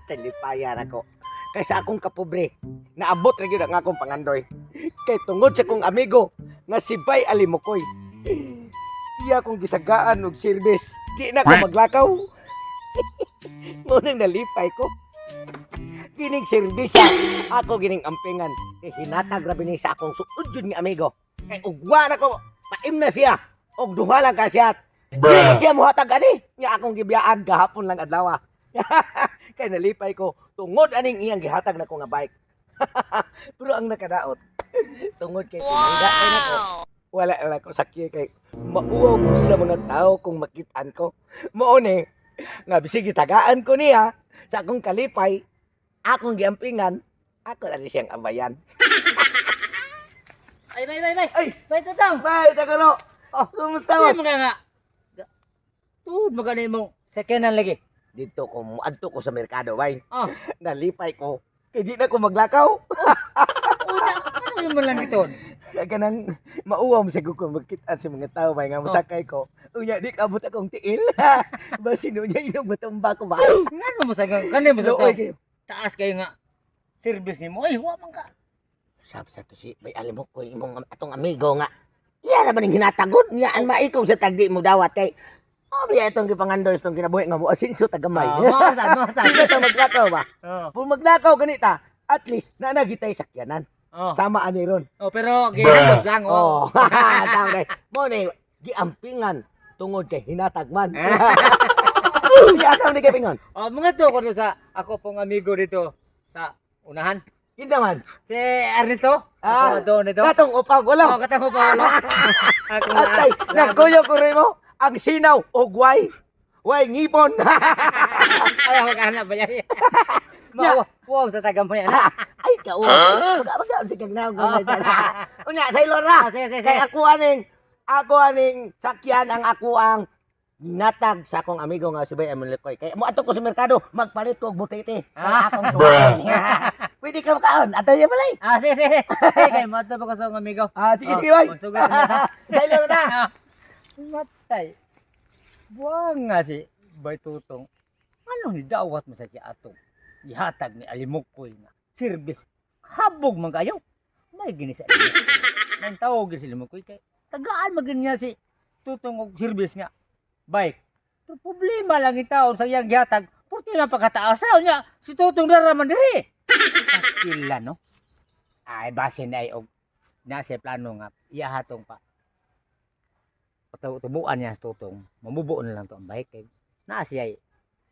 Talipayan ako. Kay sa akong kapobre, naabot ra gyud ang akong pangandoy. Kay tungod sa akong amigo nga si Bay Alimukoy. Iya akong gitagaan og service. Di na ko maglakaw. Mo nang nalipay ko. Kining serbisya, ako gining ampingan. Kay hinatag ra ni sa akong suod jud nga amigo. Kay ugwa na ko, paim na siya. Og duha lang ka siya. Di na siya muhatag ani. Nga akong gibiyaan gahapon lang adlaw. Kay nalipay ko tungod aning iyang gihatag nako nga bike. Pero ang nakadaot tungod kay pinangga kay nako. Wala wala ko sakya kay mauwaw ko sa mga tao kung makitaan ko. Mao ni nga bisig gitagaan ko niya sa akong kalipay, akong giampingan, ako na rin siyang ambayan. Ay, bay, bay, bay. Ay! Bay, Tatang. Bye, Tagulo! Oh, Kumusta, Hindi boss? mo nga nga. Tuod mo gani mong second hand lagi. Dito ko, muadto ko sa merkado, bay. Oh, Nalipay ko. Kay di na ko maglakaw. una, ano yung mo lang ito? Kaya kanang mauwaw mo sa ko magkitaan sa mga tao bay nga mosakay ko. Unya di kaabot akong tiil. Basin unya inog matumba ko ba. Ngano mo sa kani mo sa Luoy kayo. taas kayo nga service nimo. Ay, wa man ka. Sab sa to si bay alam mo ko imong atong amigo nga. Iya naman ang hinatagod niya ang maikaw sa tagdi mo dawat kay. Oh, biya itong gipangandoy itong kinabuhi nga mo asinso tagamay. Ah, mo sa, mo sa. Di na ta maglakaw ba? Oh. Kung maglakaw ganita, at least naanagitay sakyanan. Oh. Sama ani ron. Oh, pero gihandos lang oh. Oh, tama kay. Mo ni giampingan tungod kay hinatag man. Di akaw ni kay. Oh, mga to ko sa ako pong amigo dito sa unahan. Yun naman. Si Ernesto. Ah, Ako doon dito. Katong upag Oh, ulo. katamo pa ulo. Ako na. Atay, nagkuyo ko rin mo. Ang sinaw, ugway. Way, ngipon. Ay, ako ka ba yan? Ma, wow, sa tagamay. Ay, kauwa. Mag si kagnaw. Unya, sa ilo na. Ah, sige, sige, Kay sige. ako aning sakyan ang ako ang natag sa akong amigo nga si Bay Amunlikoy. Kay mo ato ko sa merkado, magpalit ko og butete. Para akong tuwaon. Pwede ka makaon. Ato niya balay. Ah, sige, sige. Sige, kay mo pa ko sa akong amigo. Ah, sige, Oh, sige, bay. magsugat na ta. Sa ilo na. Matay. Buwang nga si Bay Tutong. Ano ni dawat mo sa si atong ihatag ni Alimukoy nga service. Habog man kayo. May gini sa Alimukoy. Nang tawag si Alimukoy kay tagaan man gini niya si Tutong og service nga bike. Pero problema lang itaon sa iyang gihatag. Purti na pagkataas niya si Tutong dara man diri. Pastila no. Ay basin ay og nasa plano nga iyahatong pa tubuan niya sa Tutong, mamubuo na lang to ang bike kay naa siya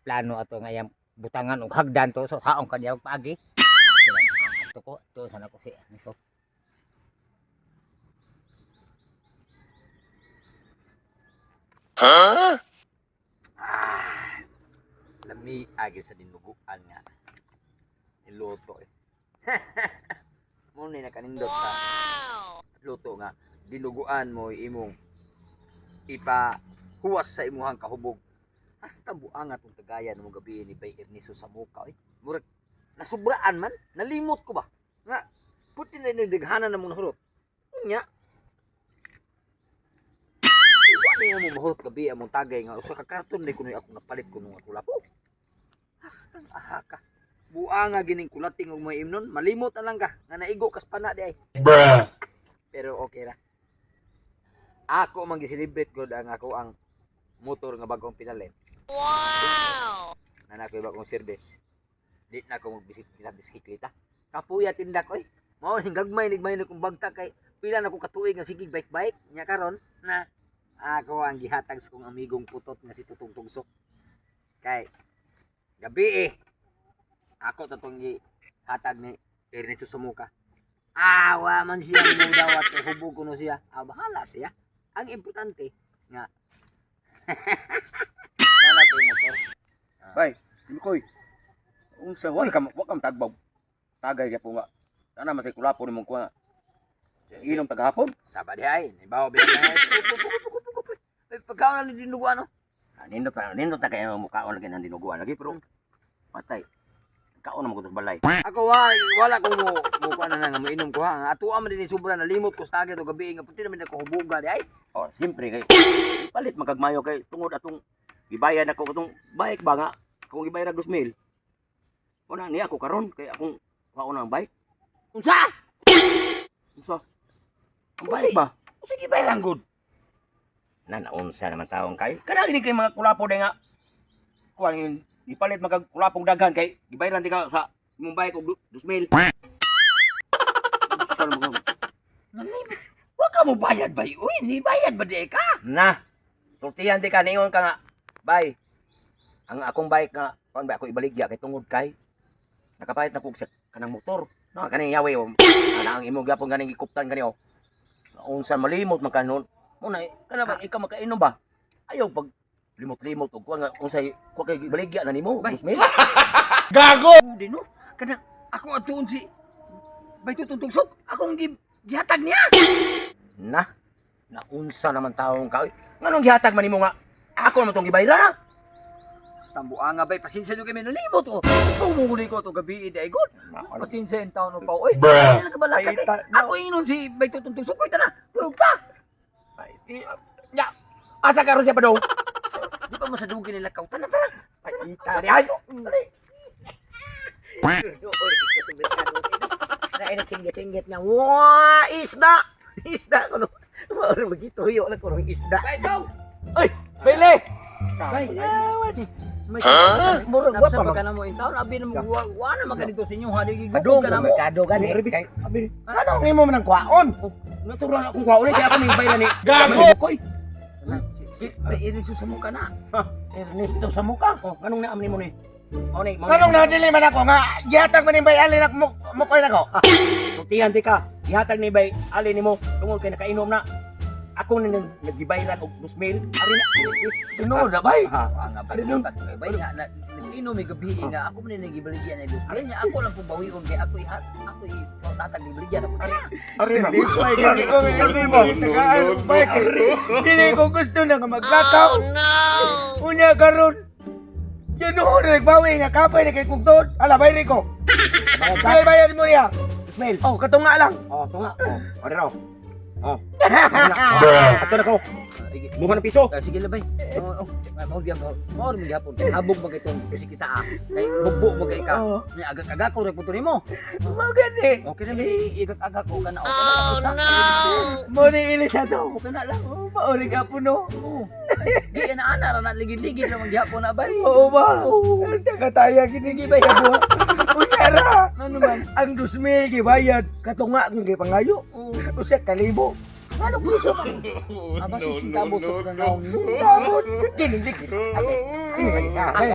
plano ato nga iyang butangan og hagdan to, so haong kaniya og paagi. Sila, ato ko to sana ko si Ernesto. Lami agi sa dinuguan nga niluto eh. Mo ni nakanindot sa luto nga dinuguan mo imong ipahuwas sa imuhang kahubog. Hasta buangat ang tagayan mo gabi ni Bay Ernesto sa muka eh. Murag nasubraan man, nalimot ko ba? Nga puti na nagdaghanan na mong nahurot. Unya. Wa na mo mahurot gabi among tagay nga usa ka karton ni kunoy akong napalit kuno nga kulapo. Hasta aha ka. Buanga gining kulating og may imnon, malimot na lang ka nga naigo kas pana di ay. Pero okay ra. Ako man gi-celebrate gud ang ako ang motor nga bagong pinalit. Wow! Na ako bagong service. Di na ako magbisit sa bisikleta. Kapuya tindak oy. Mao ning gagmay nigmay na kong bagta kay pila na ko katuig nga sigig bike bike nya karon na ako ang gihatag sa kong amigong putot nga si Tutong Tugsok. Kay gabi eh. Ako tatong gihatag ni Ernesto Sumuka. Awa man siya mo dawat kay hubog kuno siya. Ah, bahala siya. Ang importante nga nana ko'y motor. Bay, Likoy. Unsa wala ka wa ka tagbaw. Tagay gyapon nga. Sana masay kulapo nimong kuha. Inom tagahapon. Saba di ay, nibaw bilang na. Ay, pagkaon na ni dinuguan no. Ah, nindot ta, nindot ta kay mukaon lagi nang dinuguan lagi pero patay. Kaon na mo kutos balay. Ako wa wala ko mo mo kuan na nga moinom ko ha. Ato man din sobra nalimot ko sa tagay to gabi nga puti naman ako hubuga di ay. Oh, siyempre kay palit magkagmayo kay tungod atong gibayan ako katong bike ba nga kung gibayad 2,000. Una niya ako karon kay akong kuhaon ang bike. Unsa? Unsa? Ang bike ba? Unsa gibayaran gud? Na naunsa naman taong kay. Kana gini kay mga kulapo day nga. Kuan yun, ipalit magag kulapong daghan kay gibayaran di ka sa imong bike og 2,000. Unsa naman ka? Nalimot. Wa ka mo bayad bay. Uy, ni bayad ba di ka? Na. Sultihan di ka ningon ka nga. Bay. Ang akong bike nga kuan ba ako ibaligya kay tungod kay nakapalit na kog sa kanang motor. No, kaning yawe oh. Ana ang imong gyapon ganing gikuptan kani oh. Unsa malimot man kanon. Muna kana ba ikaw makainom ba? Ayaw pag limot-limot og kuan nga unsay kuan kay ibaligya na nimo. Bay. 2,000. Di no. Kanang ako atuon si Bay Tutong Tugsok. Akong gihatag niya. Na. Naunsa naman taong ka. Uy, nganong gihatag man nimo nga ako naman tong gibayra? Tambuanga bay, pasensya nyo kami nalimot oh. Pumuli ko to gabi di gud. Pasensya in taon pa oy. Ay, ka balaka Ay, kay. no. Ako ingnon si Bay Tutong Tugsok koy tana. Kuyog ta. Ay, nya. Asa karon siya pa daw? Di pa mo sa dugi nila kaw. Tana tana. Ay, ita di ay. Dali. Na nagsinggit-singgit niya. Wah, isda! Isda kuno. Mauro magituyo na kuno isda. Bay daw. Oy, Bele! Bay. May Murag wa Napsa pa pa man. ka na mo in taon, abi na mo wa na man dito sa inyo ha di Padung, ka na mo. Merkado gani. Abi, Kay abi. anong imo man ang kwaon? Natural akong kwaon kaya ako ning bayra ni. Gago. Koy. Bay iri sa mo ka na. Ernesto sa mukha. Oh, nganong naam nimo ni? Oh ni, mao ni. Anong nadili man ako nga gihatag man ning bayali nak mo mukoy nako. Sultihan di ka. Gihatag ni bay ali nimo tungod kay nakainom na. Ako ni nang nagibayran og 2,000. Ari na. Tinuod na bay. Ha. Nga bay bay nga nag-inom may gabi nga ako man ni gibaligyan ni Dos. Niya ako lang pong bawion kay ako ihat ako i tatag gibaligyan ako niya. Ari na. Dili ko gusto na nga maglakaw. Unya karon. Ginuho na nagbawi nga kapay na kay kugtod. Ala bayri ko. Kaya bayad mo niya. 2,000. Oh, katunga lang. Oh, tunga. Oh, ari raw. Oh. Ato na ko. Sige. Muha ng piso. Ah, sige labay. Oh, oh, mao gyud mao. Mao ra gyapon. Habog man kay tong si kita ah. Kay bugbo man kay ka. Oh, Nya agak-agak ko ra puto nimo. magani. Okay na bay, igag-agak ko kana. Okay na. Oh Mo ni ili sa to. Okay na lang. Oh, maori ka puno. Oh. Di ana ana ra na ligid-ligid ra man gyapon na bay. Oo ba? Ang tagataya gini Sige bay. Unya ra. Ano man? Ang 2,000 gibayad katunga akong gipangayo. Oh. Usa ka libo. Ano gusto man? Aba si sintabot sa naon. Tapos, dili dili. Ay, ay, ay.